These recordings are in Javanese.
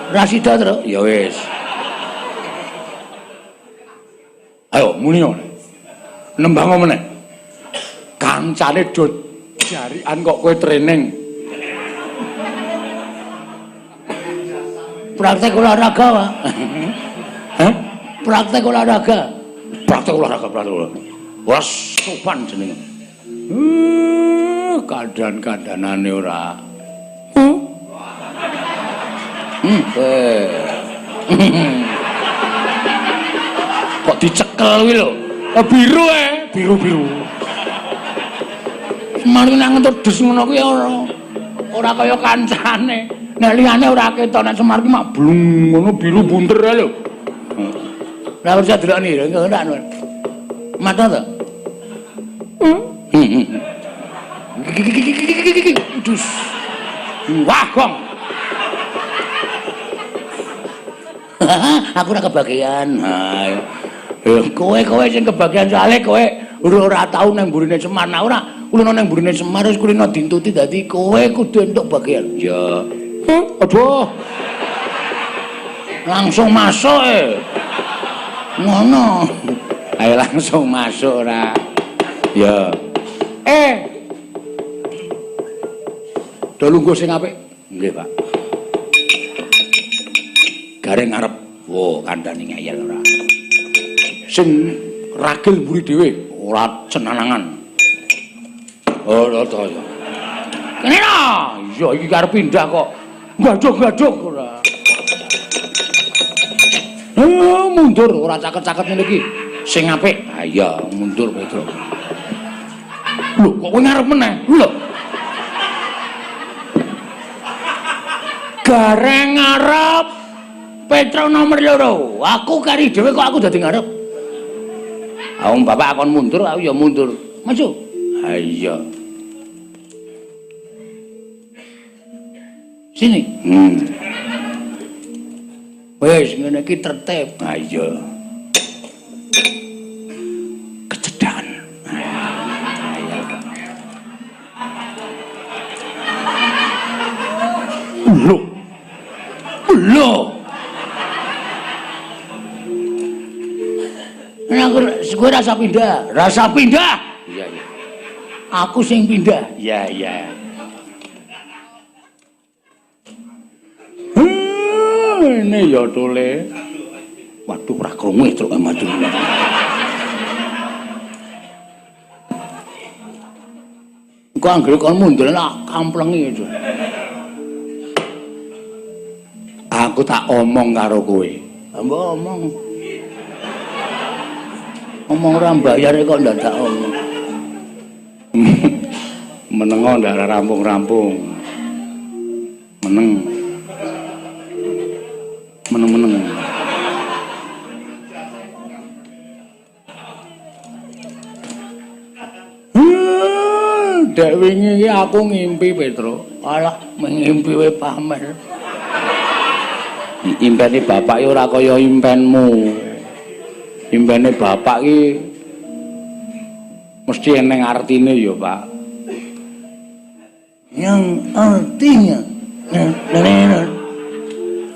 Ora sida, Truk. Ya wis. Ayo muni ngene. Nembang meneh. Kancane do jarian kok kowe training. Praktek olahraga, Pak. Hah? Praktek olahraga. Praktek olahraga, praktek olahraga. Ora sopan jenenge. Kadan-kadanane ora. Kok dicekel kuwi lho. Oh, biru biru-biru. Semar nang ngentut des ngono kuwi ora. Ora kaya kancane. Nek liyane ora ketok, nek Semar ki mak blung ngono biru bunter ae lho. Lah wis delokne lho, ora anu. Mata to? Dus. Wah, gong. Aku ora kebagian. Ha. Kowe-kowe sing kebagian soalé kowe ora tau nang mburine Semar. Nah ora kulino nang mburine Semar wis kulino dintuti dadi kowe kudu entuk bagian. Ya. Aduh. Langsung masuk e. Ngono. Ayo langsung masuk ora. Ya. Do lungguh sing apik. Nggih, Pak. Gareng ngarep. Wo, kandhane ngeyel ora. Sing ragil mburi dhewe, ora cenanangan. Oh, lho to. Kene lho. Iya iki arep pindah kok. Gadhuk-gadhuk ora. Mundur ora caket-caket ngene iki. Sing apik. Ha iya, mundur Petro. Lho, kok kowe ngarep meneh? Lho. Gareng ngarep Petro nomor 2. Aku kari dhewe kok aku dadi ngarep. Ah, wong bapak akon mundur, aku ya mundur. Maju. Ha iya. Sini. Wis ngene iki tertib. Ha iya. Kecedakan. Ha iya. Lho. Lho. Nah, kowe rasa pindah. Rasa pindah. Iya, iya. Aku sing pindah. Iya, iya. Ini ya tole. Waduh ora krungu truk maju. Engko anggere kon mundur tak kamplengi itu. Aku tak omong karo kowe. Mbok omong. Omong ora mbayar kok ndadak omong. Menengo ndak rampung-rampung. Meneng. Meneng-meneng. Dek wingi iki aku ngimpi Petro. Alah, ngimpi wae pamer. Impene bapak iki ora kaya impenmu. Impene bapak iki mesti eneng artine ya, Pak. Yang artinya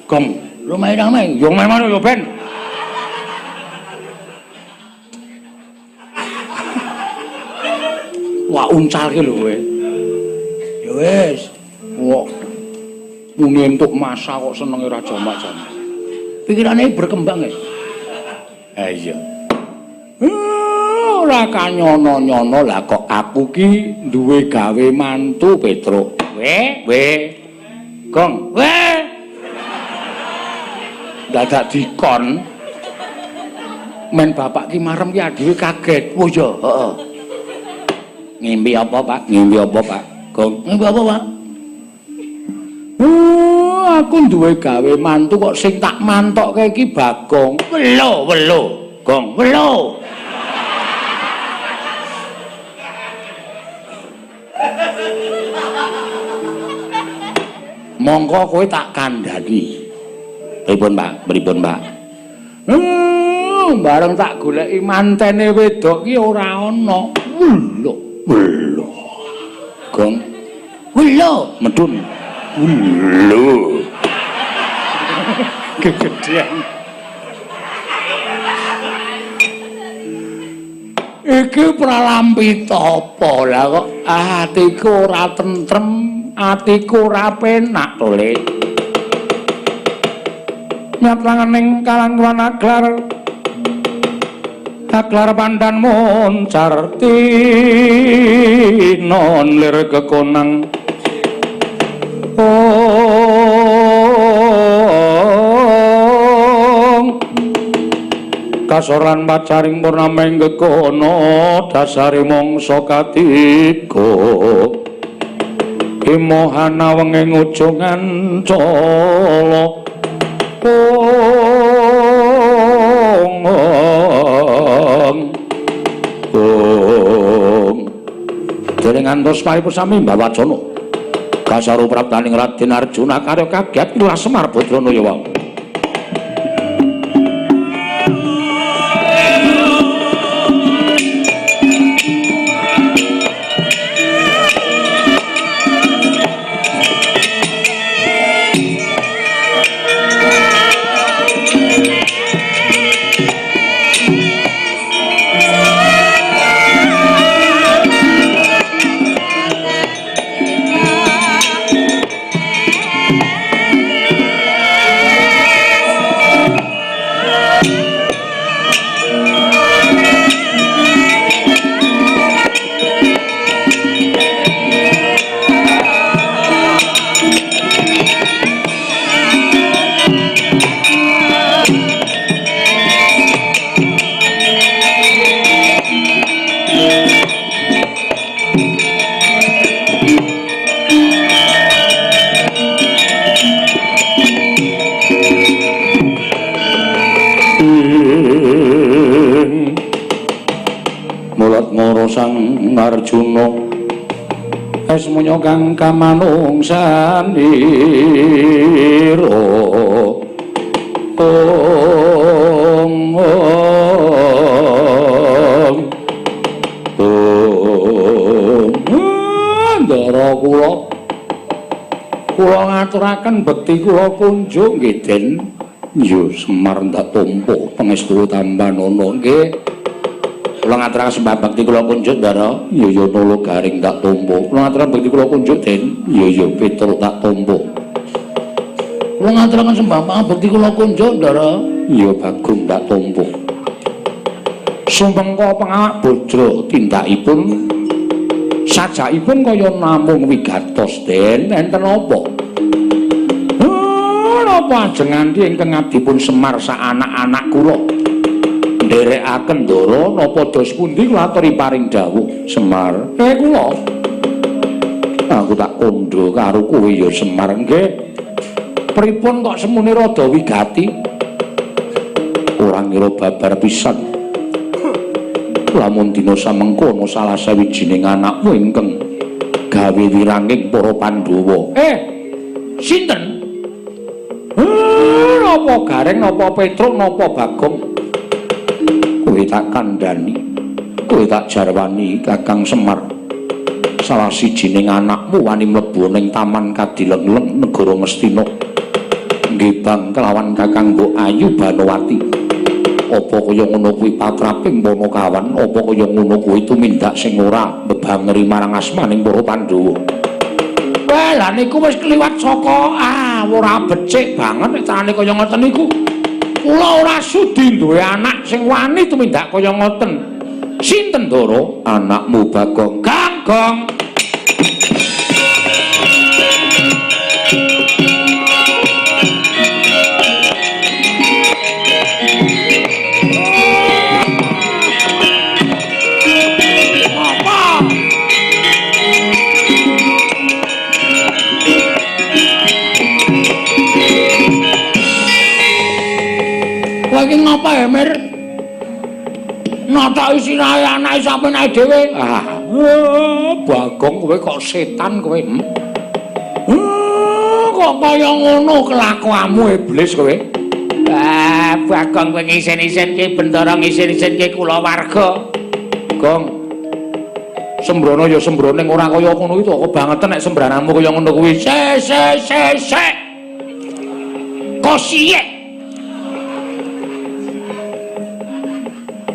Gong, rumah ramai. Yo main yo ben. Wah, uncalke lho kowe. Ya wis. Wah. Muni entuk masa kok senenge ora jamak-jamak. Pikirane berkembang ya. Ha iya. Ora kanyono-nyono lah kok aku ki duwe gawe mantu Petruk. We, we. Gong, we. Dadak dikon. Men bapak ki marem ki adewe kaget. Oh iya, heeh. Ngimpi apa, Pak? Ngimpi apa, Pak? Gong, ngimpi apa, Pak? Oh, aku duwe gawe mantu kok sing tak mantokke iki Bagong. Welo, welo. Gong, welo. Mongko kowe tak kandhani. Pripun, Pak? Pripun, Pak? Bareng tak goleki mantene wedok ki ora ana. Welo, welo. Gong, welo, medun. Welo. Kegedean. Iki pralampita apa lah kok atiku ora tentrem, atiku ora penak to, Le. Nyatlangening kalangkuan aglar. Aglar pandan moncar tinon lir kekonang. Kasoran pacaring purnameng gegono dasare mangsa katiga imohana wenging ujungan cala ong ong dereng ngantos paripun sami mbawacana kasaru praptaning Raden Arjuna karya kagiat Lurah Semar Badranaya wau. Sang Arjuna esmunya kang kamanungsanira ong ong ong ndara kula kula ngaturaken bekti kula kunjuk nggih Den. Yo Semar ndak tampa pangestu tampanana nggih. Kula ngaturaken sembah bakti kula kunjuk Ndara. Ya ya nolo garing tak tampa. Kula ngaturaken bakti kula kunjuk Den. Ya ya Petruk tak tampa. Kula ngaturaken sembah bakti kula kunjuk Ndara. Ya Bagong tak tampa. Sumengko pengawak bajra tindakipun sajakipun kaya namung wigatos Den. Enten apa? Napa ajeng nganti ingkang abdipun Semar sak anak-anak kula nderekaken ndara napa dos pundi kula aturi paring dawuh Semar. Kula aku tak kandha karo kowe ya Semar. Nggih. Pripun kok semune rada wigati? Ora ngira babar pisan. Lamun dina samengko ana salah sawijining anakmu ingkang gawe wiranging para Pandhawa. Sinten? Napa Gareng, napa Petruk, napa Bagong? Kowe tak kandhani, kowe tak jarwani Kakang Semar. Salah sijining anakmu wani mlebu ning Taman Kadilengleng negara Ngastina. Nggih bang kelawan Kakang Mbok Ayu Banowati. Apa kaya ngono kuwi patraping Panakawan, apa kaya ngono kuwi tumindak sing ora mbebangeri marang asmaning para Pandhawa. Wah, lha niku wis kliwat saka ora becik banget nek carane kaya ngoten niku. Kula ora sudi duwe anak sing wani tumindak kaya ngoten. Sinten Ndara? Anakmu Bagong. Ganggong. Apa? Kowe iki ngapa ya, Mir? Nataki sirahe anake sampeyan dhewe. Bagong kowe kok setan kowe. Kok kaya ngono kelakuanmu iblis kowe. Bagong kowe ngisen-isenke Bendara ngisen-isenke kulawarga. Gong. Sembrono ya sembrono ning ora kaya ngono iki to, kebangetan nek sembrananmu kaya ngono kuwi. Se se se se. Kosiyek.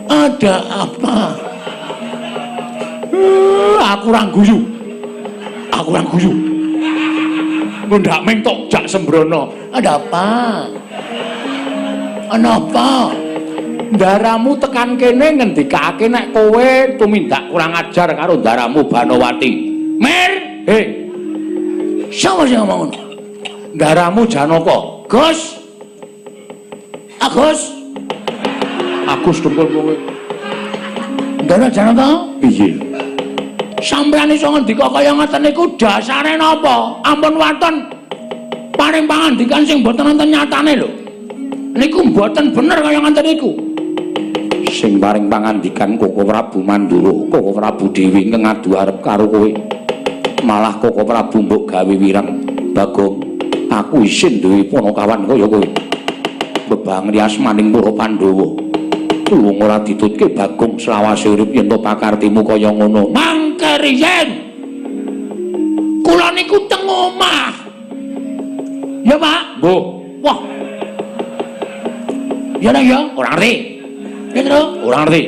Ada apa? Aku ora guyu. Aku ora guyu. Ngundak mentok jak sembrono. Ada apa? Ana apa? Ndaramu tekan kene ngendikake nek kowe tumindak kurang ajar karo ndaramu Banowati. Mir, he. Sapa sing ngomong ngono? Ndaramu Janaka. Gus. Agus. Agus dengkul kowe. Ndara Janaka? Piye? Sampeyan iso ngendika kaya ngaten niku dasare napa? Ampun waton paring pangandikan sing mboten wonten nyatane lho. Niku mboten bener kaya ngaten niku. Sing paring pangandikan Koko Prabu Mandura, Koko Prabu Dewi ingkang adu arep karo kowe. Malah Koko Prabu mbok gawe wirang. Bagong, aku isin duwe ponokawan kaya kowe. Bebangri asmaning para Pandhawa. Wong ora ditutke Bagong selawase urip yen to pakartimu kaya ngono. Mangke riyen. Kula niku teng omah. Ya, Pak? Mbuh. Wah. Ya nang ya, ora ngerti. Ya, Tru? Ora ngerti.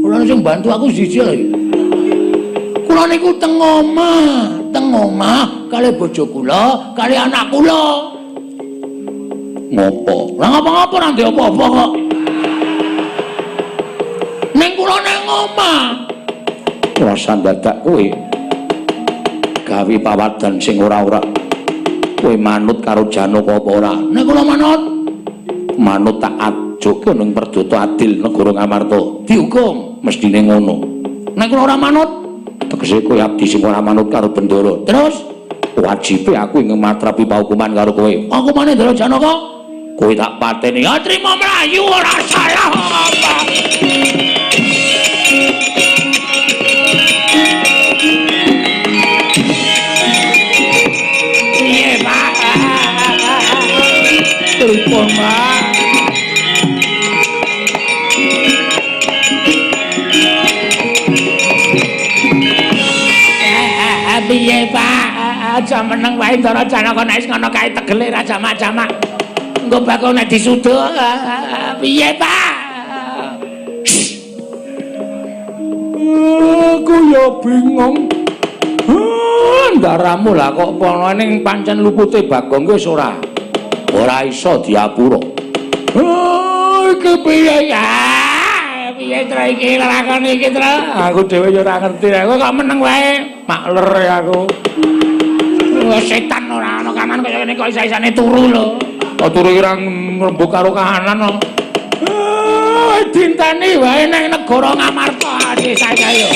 Kula sing bantu aku siji lho. Kula niku teng omah kalih bojo kula, kalih anak kula. Ngopo? Lah ngapa-ngapa ora ndek apa-apa kok. Ning kula nang omah. Rasa dadak kowe gawe pawadan sing ora-ora. Kowe manut karo Janaka apa ora? Nek kula manut, manut tak ajoke ning Perdata Adil negara Ngamarta. Dihukum mestine ngono. Nek kula ora manut, tegese kowe abdi sing ora manut karo Bendara. Terus wajibe aku ing matrapi paukuman karo kowe. Hukumane Ndara Janaka? Kowe tak pateni. Ya trimo mlayu ora salah apa. Piye, Pak? Pripun, Pak? Piye, Pak? Aja meneng wae Ndara Janaka nek wis ngono kae tegele ra jamak-jamak. Engko bakal nek disuda. Piye, Pak? Aku ya bingung. Ndaramu lah kok pono ning pancen lupute Bagong wis ora. Ora iso diapura. Iki piye ya? Piye tra iki lakon iki tra? Aku dhewe ya ora ngerti. Kowe kok meneng wae. Makler ya aku. Wes setan ora ana kanan kaya ngene kok isa-isane turu lho. Kok turu iki ora ngrembug karo kahanan kok. Dinteni wae nang negara Ngamarta desa yo.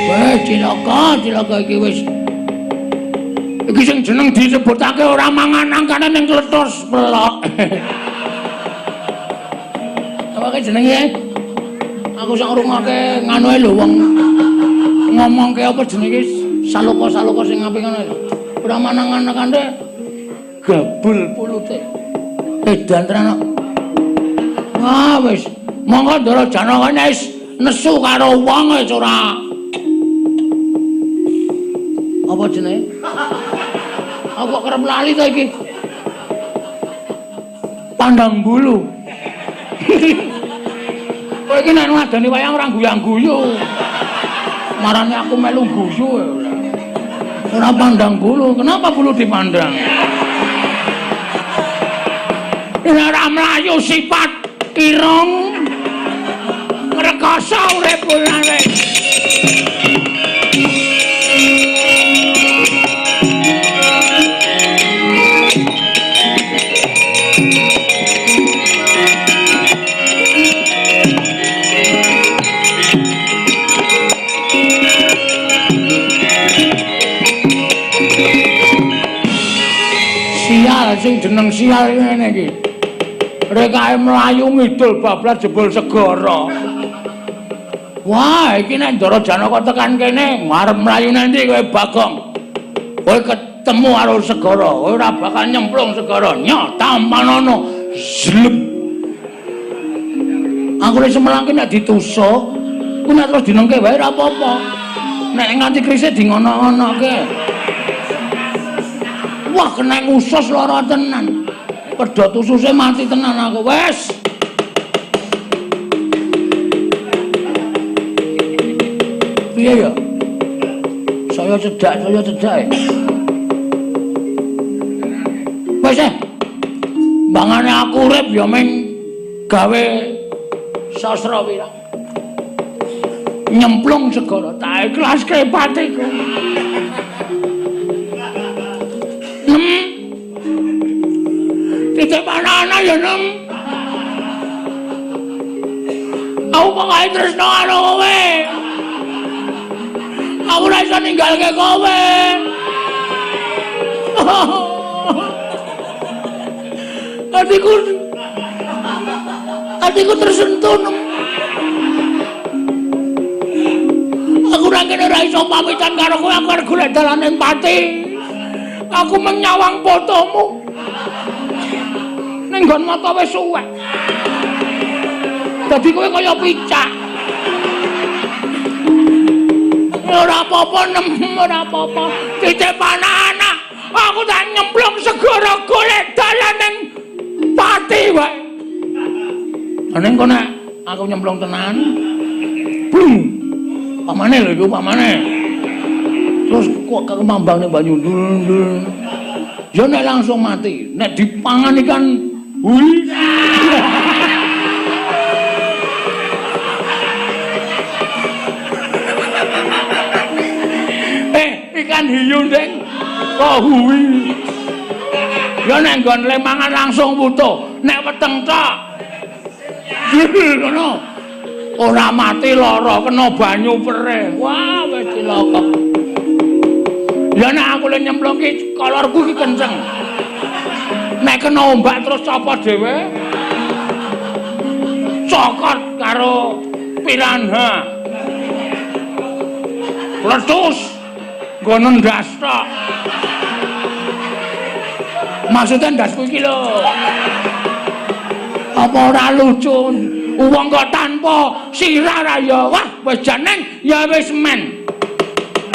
Wah, cilaka, cilaka iki wis. Iki sing jeneng disebutake ora mangan angkane ning kletus pelok. Apa ke jenenge? Aku sak ngrungokke nganuke lho wong ngomongke apa jenenge saloka-saloka sing apik ngono lho. Ora manangan kandhe gabul pulute. Edan tenan. Wah wis, monggo Ndara Janaka wis nesu karo wong wis ora. Apa jenenge? Aku kok kerep lali to iki. Pandang bulu. Kowe iki nek ngadani wayang ora guyang-guyu. Marane aku melu guyu. Ora pandang bulu. Kenapa bulu dipandang? Ora mlayu sifat irung. Ngrekoso urip kulane. Sial sing jeneng sial ngene iki. Rekake mlayu ngidul bablas jebul segara. Wah, iki nek Ndara Janaka tekan kene arep mlayu nanti kowe Bagong. Kowe ketemu karo segara, kowe ora bakal nyemplung segara. Nyo, tampanono. Zlep. Aku nek semelang ki nek ditusuk, ku nek terus dinengke wae ora apa-apa. Nek nganti krise di ngono-ngonoke. Wah, kena usus lara tenan. Pedhot ususe mati tenan aku. Wes. Piye ya? Saya cedak e. Wes e. Bangane aku urip ya ming gawe sastra wirang. Nyemplung segara tak ikhlaske patiku. Nem. Titip anak-anak ya nem. Aku pokoke tresno karo kowe. Aku ora iso ninggalke kowe. Atiku tersentuh nem. Aku ora kene ora iso pamitan karo kowe, aku arep golek dalan ning pati. Aku menyawang fotomu. Ning nggon mata wis suwek. Dadi kowe kaya picak. Ora apa-apa nem, ora apa-apa. Titip anak-anak, aku tak nyemplung segara golek dalan ning pati wae. Ning kono aku nyemplung tenan. Blung. Pamane lho iku pamane. Terus kok kemambang ning banyu ndul. Ya nek langsung mati, nek dipangan ikan hui. Ikan hiu ndeng kok huwi. Ya nek nggon le mangan langsung wutuh, nek weteng tok. Ngono. Ora mati lara kena banyu perih. Wah, wis cilaka. Ya nek aku le nyemplung ki kolorku ki kenceng. Nek kena ombak terus copot dhewe. Cokot karo piranha. Letus. Nggo ndas tok. Maksudnya ndasku iki lho. Apa ora lucu? Wong kok tanpa sirah ra ya. Wah, wis jeneng ya wis men.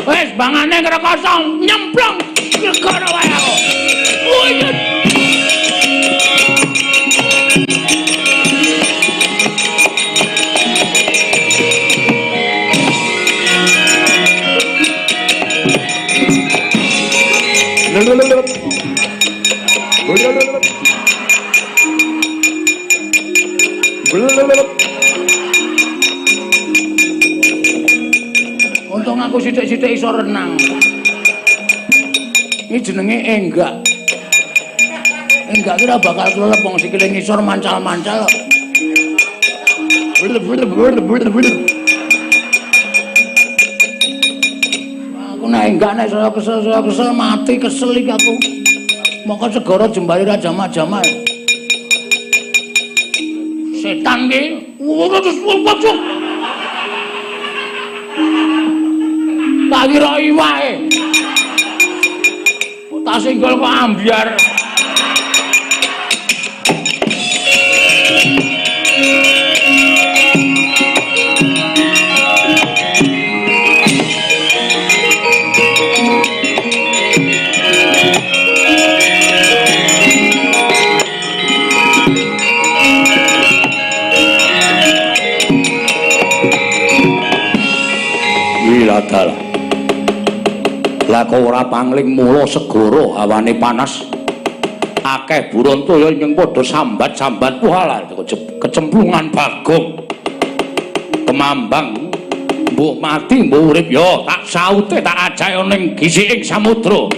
Wis bangane krekosong nyemplung negara wae aku. Untung aku sithik-sithik iso renang. Iki jenenge enggak. Enggak kira bakal klelep wong sikile ngisor mancal-mancal. Aku nek enggak nek saya kesel mati kesel iki aku. Moko segara jembare ra jamak-jamak. Setan ki. Tak kira iwake. Tak singgol kok ambyar. Wiladala. Lah kok ora pangling mula segara hawane panas. Akeh buron toya ingkang padha sambat-sambat walah kecemplungan Bagong. Kemambang mbuh mati mbuh urip ya tak saute tak ajake ning gisiking samudra.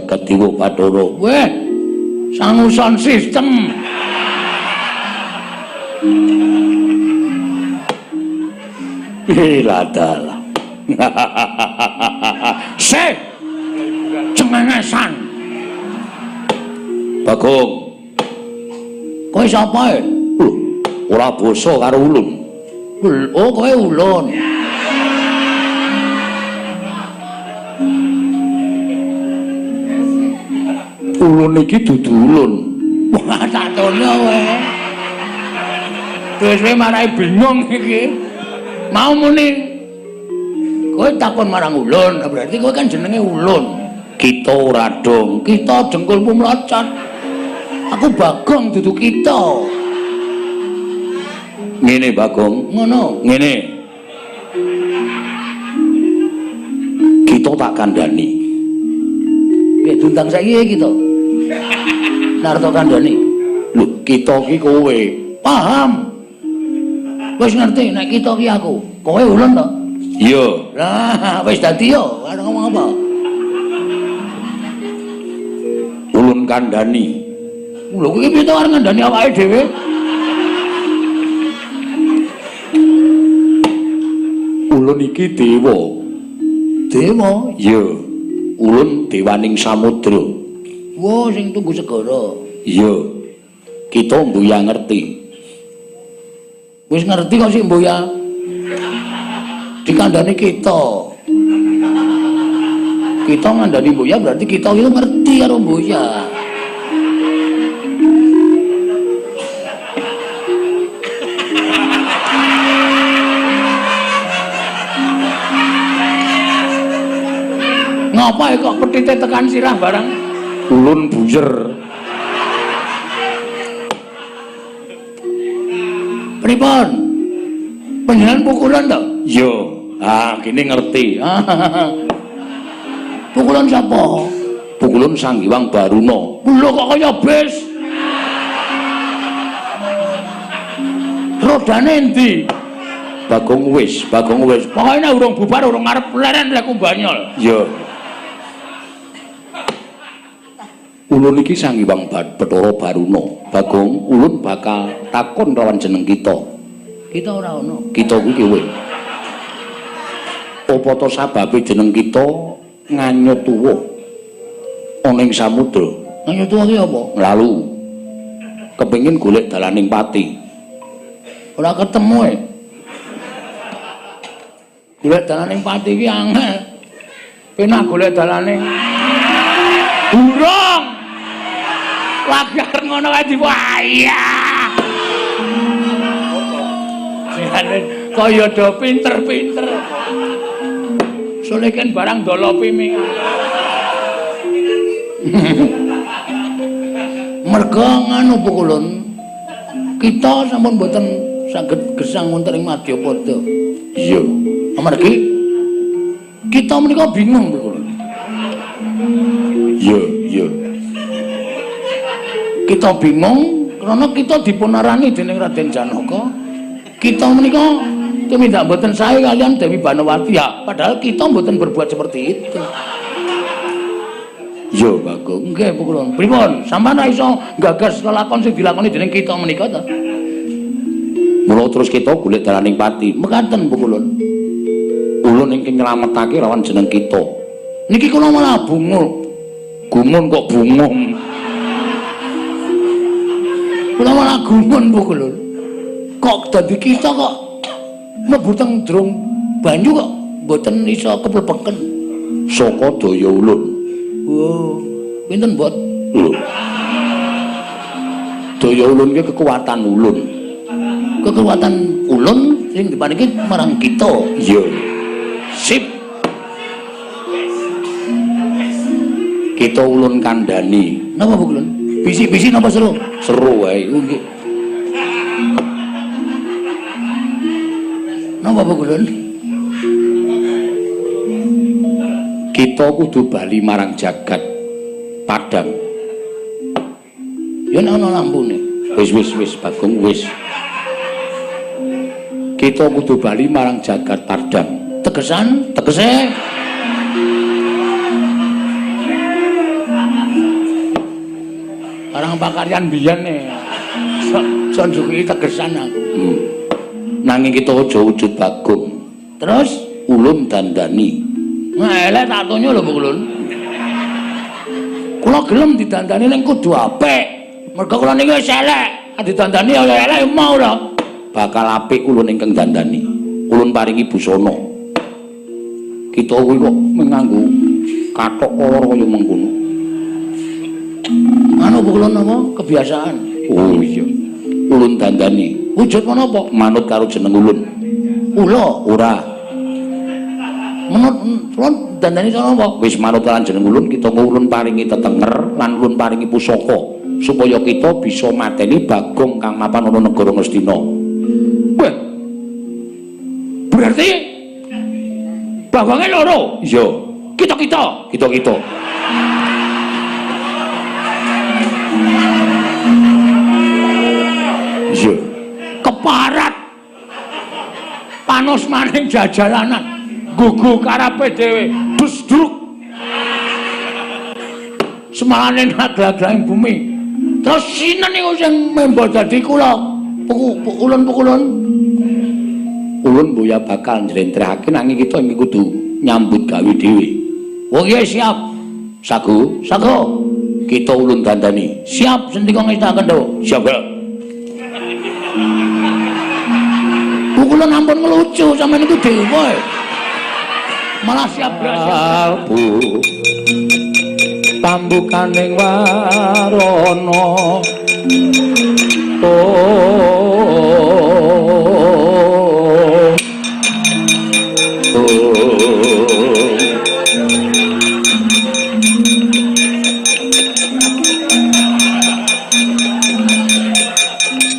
Jagat Dewa Bathara. Weh, sangu sound system. Iladalah. Sik. Cengengesan. Bagong. Kowe sapa e? Lho, ora basa karo ulun. Oh, kowe ulun. Ulun iki dudu ulun. Wah, tak tono kowe. Wis marai bingung iki. Mau muni kowe takon marang ulun, berarti kowe kan jenenge ulun. Kita ora dong, kita dengkulmu mlocot. Aku Bagong dudu kita. Ngene Bagong, ngono. Ngene. Kita tak kandhani. Piye diundang saiki kita? Narto kandhani. Lho, kita iki kowe. Paham. Wis ngerti nek kita iki aku. Kowe ulun to? Iya. Lah, wis dadi yo, arep ngomong apa? Ulun kandhani. Lho, kuwi piye to arep ngandhani awake dhewe? Ulun iki dewa. Dewa? Iya. Ulun dewaning samudra. Wah, sing tunggu segara. Iya. Kita mbuya ngerti. Wis ngerti kok sik mbuya. Dikandhani kita. Kita ngandhani mbuya berarti kita itu ngerti karo mbuya. Ngapa kok petite tekan sirah barang? Ulun buyer. Pripun? Panjenengan pukulan to? Iya. Ah, kene ngerti. Pukulan sapa? Pukulan Sang Hyang Baruna. Lho kok kaya bis. Rodane endi? Bagong wis, Bagong wis. Pokoke nek urung bubar urung arep leren lek banyol. Iya. Ulun iki Sang Hyang Bathara Baruna. Bagong, ulun bakal takon lawan jeneng kita. Kita ora ono. Kita kuwi kowe. Apa to sababe jeneng kita nganyut tuwa ana ing samudra? Nganyut tuwa ki apa? Lalu kepengin golek dalaning pati. Ora ketemu e. Golek dalaning pati ki angel. Penak golek dalaning burung. Lagi arep ngono kae diwayah. Kaya do pinter-pinter. Soleken barang dolopi ming. Merga nganu pukulun kita sampun mboten saged gesang wonten ing Madyapada. Iya. Amargi kita menika bingung pukulun. Iya, iya. Kita bingung karena kita dipunarani dening Raden Janaka. Kita menika tumindak mboten sae kalian Dewi Banowati ya, padahal kita mboten berbuat seperti itu. Iya, Bagong. Nggih, pukulun. Pripun? Sampeyan ra iso nggagas lelakon sing dilakoni dening kita menika ta? Mula terus kita golek dalaning pati. Mekaten pukulun. Ulun ingkang nyelametake lawan jeneng kita. Niki kula malah bungung. Gumun kok bungung. Kula malah gumun pukulun. Kok dadi kita kok mlebu teng drung banyu kok mboten iso keplepeken. Saka daya ulun. Oh, pinten, Bot? Lho. Daya ulun ki kekuatan ulun. Kekuatan ulun sing diparingi marang kita. Iya. Sip. Kita ulun kandhani. Napa Bu Ulun? Bisi-bisi napa seru? Seru wae. Nggih. Napa Bu Ulun? Kita kudu bali marang jagat Padang. Ya nek ana lampune. Wis wis wis Bagong wis. Kita kudu bali marang jagat Padang. Tegesan, tegese. Perang pakaryan biyen e. Sok njuki tegesan aku. Nanging kita aja wujud Bagong. Terus ulun dandani. Nah, elek tak tonyo lho, Bu Ulun. Kula gelem didandani ning kudu apik. Mergo kula niki wis elek. Didandani ya elek mau lho. Bakal apik ulun ingkang dandani. Ulun paringi busana. Kita kuwi kok nganggo kathok kolor kaya mengkono. Anu Bu Ulun apa kebiasaan. Oh iya. Ulun dandani. Wujud menapa? Manut karo jeneng ulun. Ula ora. Menut ulun dandani cara apa? Wis manut lan jeneng ulun, kita ulun paringi tetenger lan ulun paringi pusaka supaya kita bisa mateni Bagong kang mapan ana negara Ngastina. Wah. Berarti Bagonge loro? Iya. Kita-kita. Kita-kita. Iya. Keparat. Panos maning jajalanan. Gugu karepe dhewe, busdruk. Semalane naglag-glaging bumi. Terus sinten niku sing membo dadi kula? Pukulun-pukulun. Ulun boya bakal njlentrehake nanging kita iki kudu nyambut gawe dhewe. Oh iya siap. Sagu, sagu. Kita ulun dandani. Siap sendika ngestaken dawuh. Siap, Pak. Pukulun ampun ngelucu sampeyan niku dewa. Malah siap bersiap. Pambukaning warana. Oh.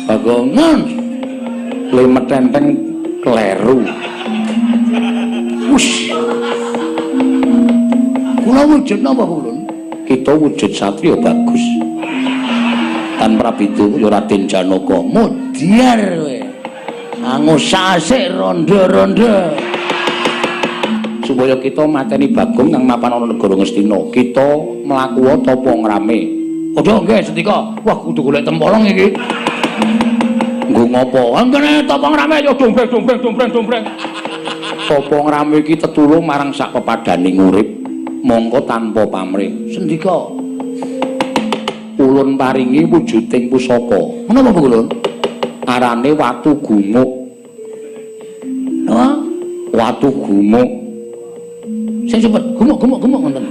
Bagongan lemetenteng kleru. Wush. Kula wujud napa ulun? Kita wujud satriya bagus. Tan prabidu ya Raden Janaka. Mudyar kowe. Angusasik rondo-rondo. Supaya kita mateni Bagong kang mapan ana negara Ngastina, kita mlaku tapa ngrame. Aja nggih sendika. Wah kudu golek tempolong iki. Nggo ngopo? Angene tapa ngrame ya dombreng-dombreng dombreng-dombreng. Tapa ngrame iki tetulung marang sak pepadaning urip, mongko tanpa pamrih. Sendika. Ulun paringi wujuding pusaka. Menapa Bu Ulun? Arane watu gumuk. Napa? Watu gumuk. Sing cepet gumuk-gumuk-gumuk ngoten.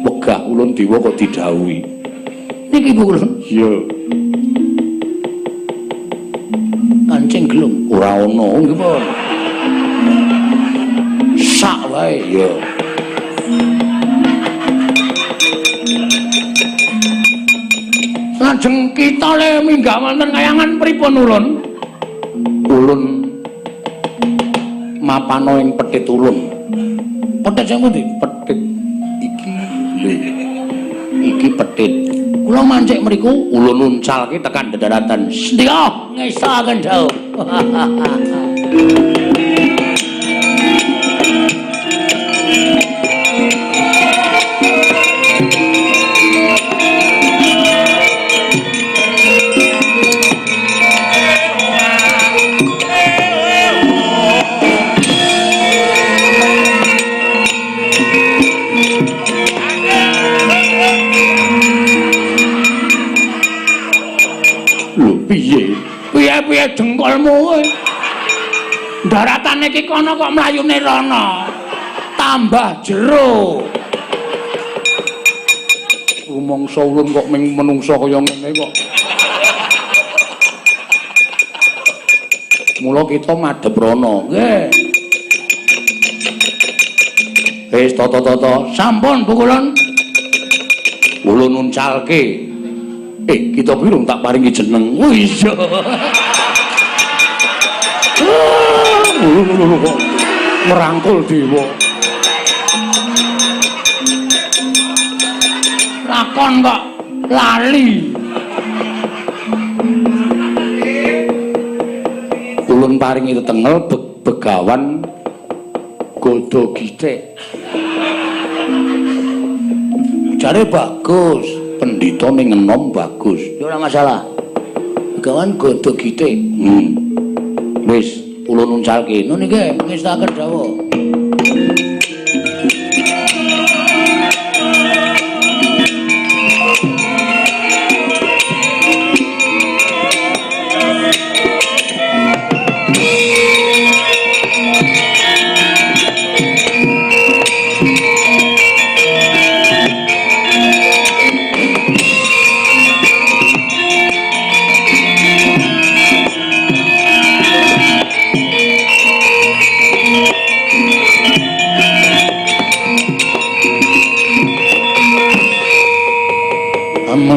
Wegah ulun dewa kok didhawuhi. Niki Bu Ulun. Iya. Kancing gelung ora ana. Nggih pun. Sak wae. Iya. Lajeng kita le minggah wonten kayangan pripun ulun? Ulun mapana ing petit ulun. Petit sing pundi? Petit iki lho. Iki petit. Kula mancik mriku, ulun uncalke tekan dedaratan. Sendika ngesaken dawuh. Piye? Piye-piye dengkulmu kowe? Daratane iki kono kok mlayune rono. Tambah jero. Rumangsa ulun kok ming menungsa kaya ngene kok. Mula kita madhep rono. Nggih. Wis tata-tata. Sampun Bu Kulun. Ulun uncalke. Kita kuwi rung tak paringi jeneng. Oh iya. Lho kok merangkul dewa. Lakon kok lali. Ulun paringi tetengel begawan Godo Githik. Jare bagus. Pendhitane ngenom bagus. Ya ora masalah. Begawan Gada Githik. Wis kula nuncalke. Nun iki ngestaken dawuh.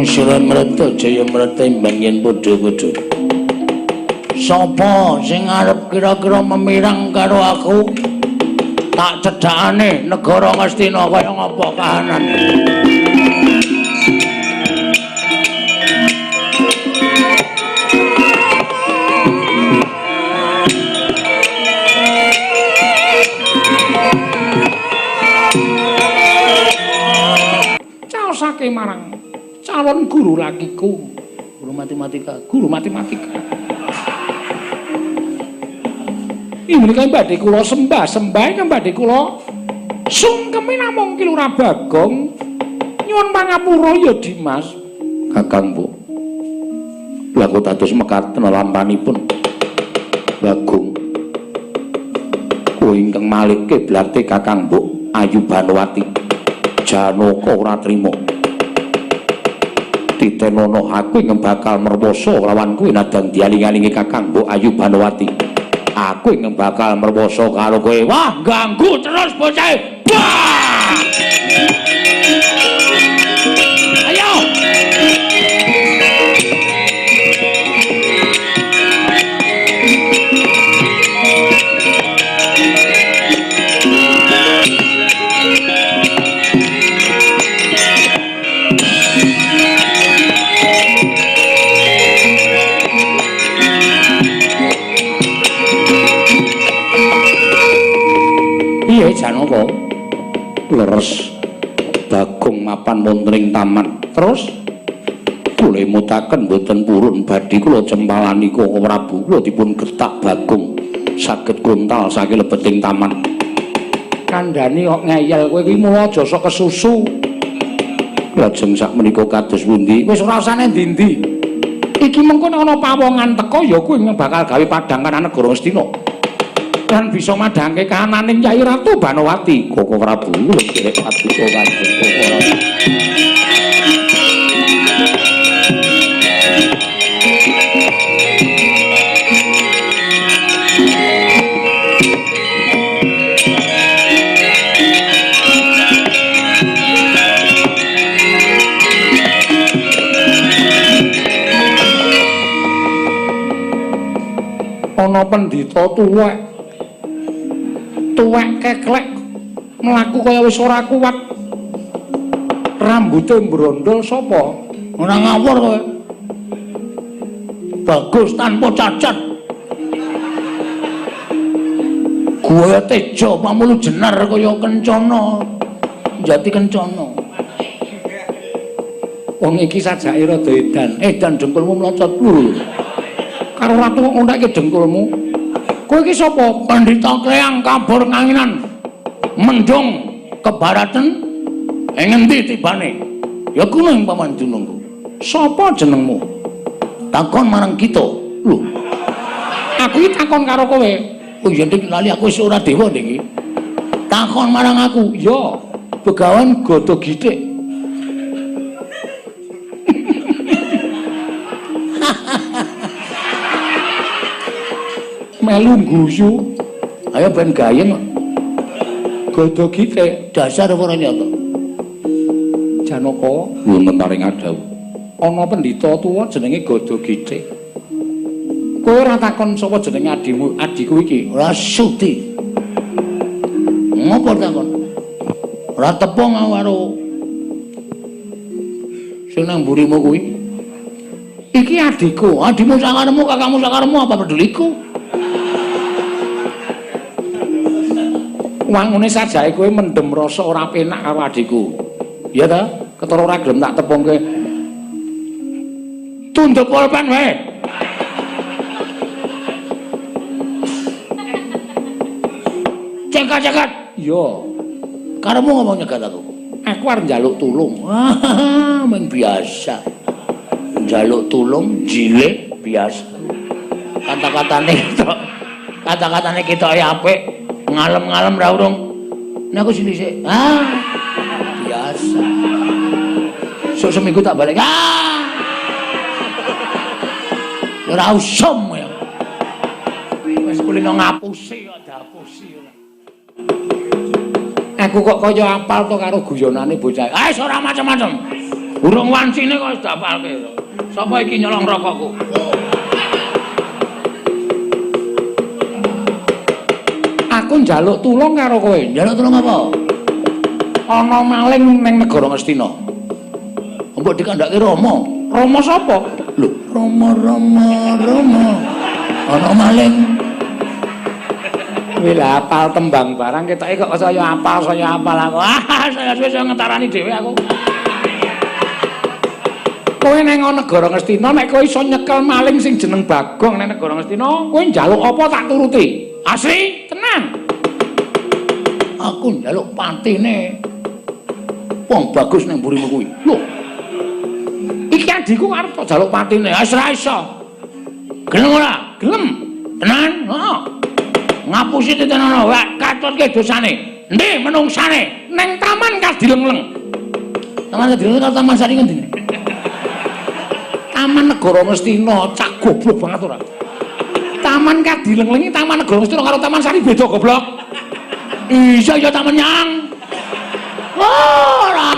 Sura mreta jaya mreta imbang yen padha-padha. Sapa sing arep kira-kira memirang karo aku? Tak cedhakane negara Ngastina kaya ngapa kahanan. Caosake marang calon guru lakiku, guru matematika, guru matematika. Ih menika badhe kula sembah, sembah ingkang badhe kula sungkemi namung Ki Lurah Bagong. Nyuwun pangapura ya Dimas. Kakang Bu. Lah kok dados mekaten lampanipun Bagong. Kowe ingkang malih kiblate Kakang Bu Ayu Banowati. Janaka ora trima. Titenono aku ingkang bakal merwoso lawan kuwi nadang dialing-alingi Kakang Mbok Ayu Banowati. Aku ingkang bakal merwoso karo kowe. Wah, ganggu terus bocah. Wah! Ayo. Piye Janaka? Leres Bagong mapan wonten ing taman. Terus kula emutaken mboten purun badhe kula cempalani Koko Prabu kula dipun getak Bagong saged kontal saking lebeting taman. Kandhani kok ngeyel kowe kuwi mula aja sok kesusu. Lajeng sak menika kados pundi? Wis ora usah ndi-ndi. Iki mengko nek ana pawongan teka ya kuwi bakal gawe padhang kanan negara Ngastina. Lan bisa madhangke kahananing Kyai Ratu Banowati. Koko Prabu nderek paduka Kanjeng Koko Prabu. Ana pendhita tuwek tuwek keklek mlaku kaya wis ora kuat, rambute mbrondol. Sapa? Ora ngawur kowe. Bagus tanpa cacat. Gua tejo pamulu jenar kaya kencana. Jati kencana. Wong iki sajake rada edan. Edan dengkulmu mlocot lho. Karo ratu kok ngontekke dengkulmu. Kowe iki sapa? Pendhita Kleyang kabur kanginan. Mendung kebaratan ing ngendi tibane? Ya kuno ing paman dunungku. Sapa jenengmu? Takon marang kita. Lho. Aku iki takon karo kowe. Oh iya dik lali aku wis ora dewa dik iki. Takon marang aku. Ya, Begawan Gada Githik. Melu guyu. Ayo ben gayeng. Gada Githik dasar ora nyata. Janaka wonten taring adhawuh. Ana pendhita tuwa jenenge Gada Githik. Kowe ora takon sapa jenenge adimu, adhiku iki? Ora sudi. Ngopo takon? Ora tepung aku karo sing nang mburimu kuwi. Iki adhiku, adimu sakaremu, kakangmu sakaremu apa peduliku? Wangune sajake kowe mendem rasa ora penak karo adhiku. Iya ta? Ketara ora gelem tak tepungke. Tunduk pulpen wae. Cekat-cekat. Iya. Karepmu ngomong nyegat aku. Aku arep njaluk tulung. Ah, meng biasa. Njaluk tulung jilid biasa. Kata-katane ketok. Kata-katane ketoke apik, ngalem-ngalem ra urung. Nek aku sing dhisik. Ah, biasa. Sok seminggu tak balik. Ah. Ora usum ya. Wis kulino ngapusi kok diapusi ora. Aku kok kaya apal to karo guyonane bocah. Ah wis ora macem-macem. Urung wancine kok wis diapalke. Sapa iki nyolong rokokku? Aku njaluk tulung karo kowe. Njaluk tulung apa? Ana maling ning negara Ngastina. Mbok dikandhake Rama. Rama sapa? Lho, Rama Rama Rama. Ana maling. Kuwi lha apal tembang barang ketoke kok saya apal aku. Ah, saya suwe ngetarani dhewe aku. Kowe nang negara Ngastina nek kowe iso nyekel maling sing jeneng Bagong nang negara Ngastina, kowe njaluk apa tak turuti. Asli, tenang. Aku njaluk patine wong bagus nang mburimu kuwi. Lho. Iki adhiku arep tok jaluk patine. Wis ora iso. Gelem ora? Gelem. Tenan? Heeh. Ngapusi titenono, wak katutke dosane. Endi menungsane? Neng taman Kadileng-leng. Taman Kadileng karo Taman Sari ngendi? Taman Negara Ngastina, cak goblok banget ora. Taman Kadileng-leng iki Taman Negara Ngastina karo Taman Sari beda goblok. Iya ya taman nyang. Ora.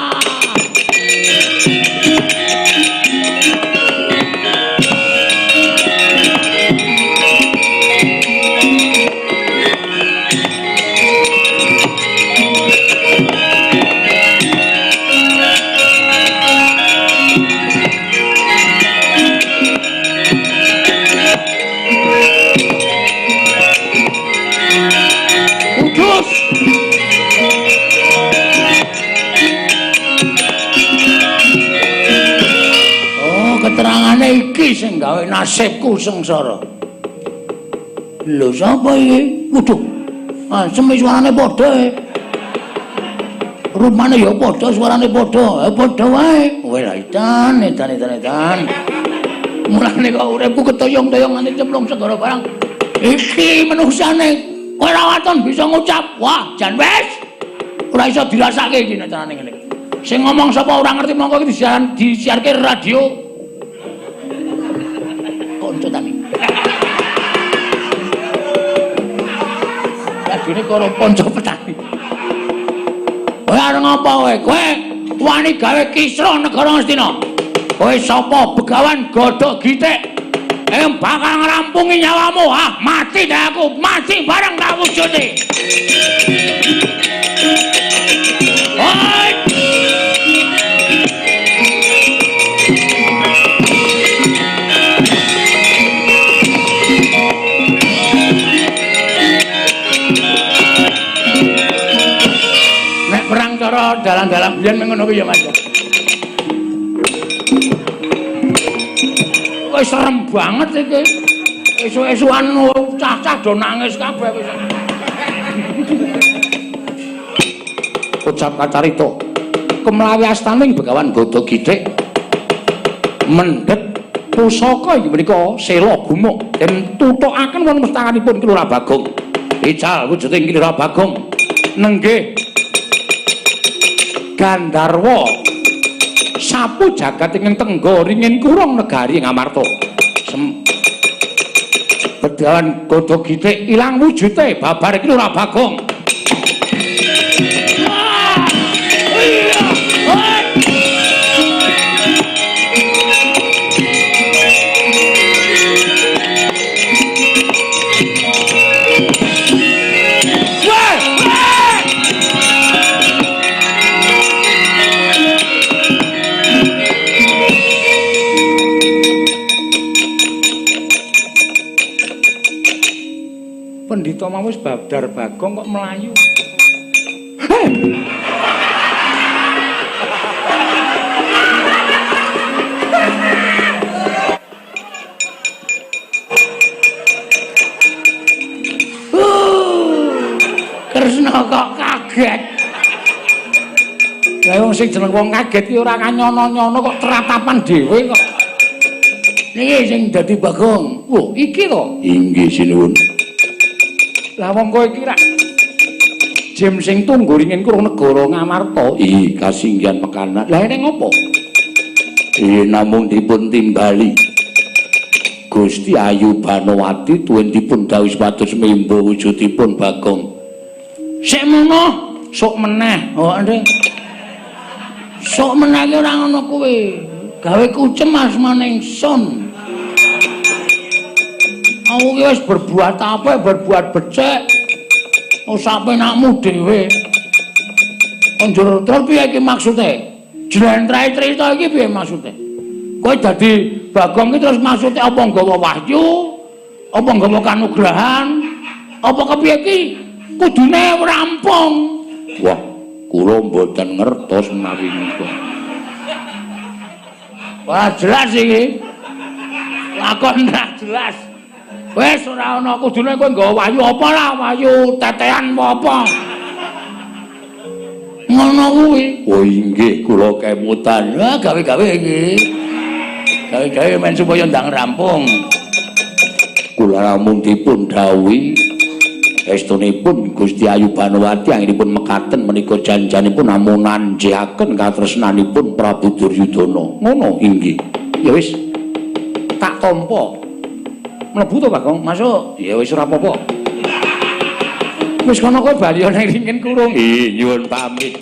Keterangane iki sing gawe nasibku sengsara. Lho sapa iki? Waduh. Asem suarane padha e. Rupane ya padha, suarane padha. Padha wae. Kowe ra edan, edan, edan, edan. Mulane kok uripku ketoyong-toyong nganti cemplung segara barang. Iki menungsane kowe ora waton bisa ngucap. Wah, jan wis. Ora iso dirasake iki nek carane ngene. Sing ngomong sapa ora ngerti mongko iki disiarke radio. Kanca tani. Radione karo kanca petani. Kowe arep ngapa kowe? Kowe wani gawe kisruh negara Ngastina. Kowe sapa Begawan Godhog Gitik? Bakal ngrampungi nyawamu. Ah, mati dah aku, mati bareng tak wujude. Oi! Nek perang cara dalan-dalan biyen ngono kuwi ya Mas. Wis serem banget iki. Esuk-esukan cah-cah do nangis kabeh wis. Ucap kacarita kemlawi astaning Begawan Godhog Gitik mendhet pusaka inggih menika sela gumuk den tutukaken wonten mustanganipun Ki Lurah Bagong. Ical wujuding Ki Lurah Bagong nenggih Gandharwa sapu jagat ingkang tengga ringin kurung negari Ngamarta. Begawan Godhog Gitik ilang wujute babar Ki Lurah Bagong. Pendhita mau wis babdar Bagong kok melayu. Hei! Kresna kok kaget. Lah wong sing jeneng wong kaget ki ora kanyono-nyono kok teratapan dhewe kok. Niki sing dadi Bagong. Lho, iki to? Inggih sinuwun. Lah wong kowe iki rak Jim sing tunggu ringin kurung negara Ngamarta. Ih, kasinggihan mekanan. Lah ene ngopo? Ih, namung dipun timbali. Gusti Ayu Banowati tuwin dipun dawuhi supados membo wujudipun Bagong. Sik mono, sok meneh. Oh, ndek. Sok meneh ki ora ngono kuwi. Gawe kucem asmane ingsun. Aku ki wis berbuat apik, berbuat becik. Sak penakmu dhewe. Njur terus piye iki maksude? Jlentrahe crita iki piye maksude? Kowe dadi Bagong iki terus maksude apa nggawa wahyu? Apa nggawa kanugrahan? Apa kepiye iki? Kudune rampung. Wah, kula mboten ngertos menawi nika. Wah, jelas iki. Lakon ra jelas. Wis ora ana kudune kowe nggawa wahyu apa lah, wahyu tetean apa. Ngono kuwi. Oh inggih, kula kemutan. Wah, gawe-gawe iki. Gawe-gawe men supaya ndang rampung. Kula namung dipun dawuhi estunipun Gusti Ayu Banowati anggenipun mekaten menika janjanipun namung nanjihaken katresnanipun Prabu Duryudana. Ngono inggih. Ya wis. Tak tampa. Mlebu to Bagong, masuk. Ya wis ora apa-apa. Wis kono kowe bali nang ringin kurung. Ih, nyuwun pamit.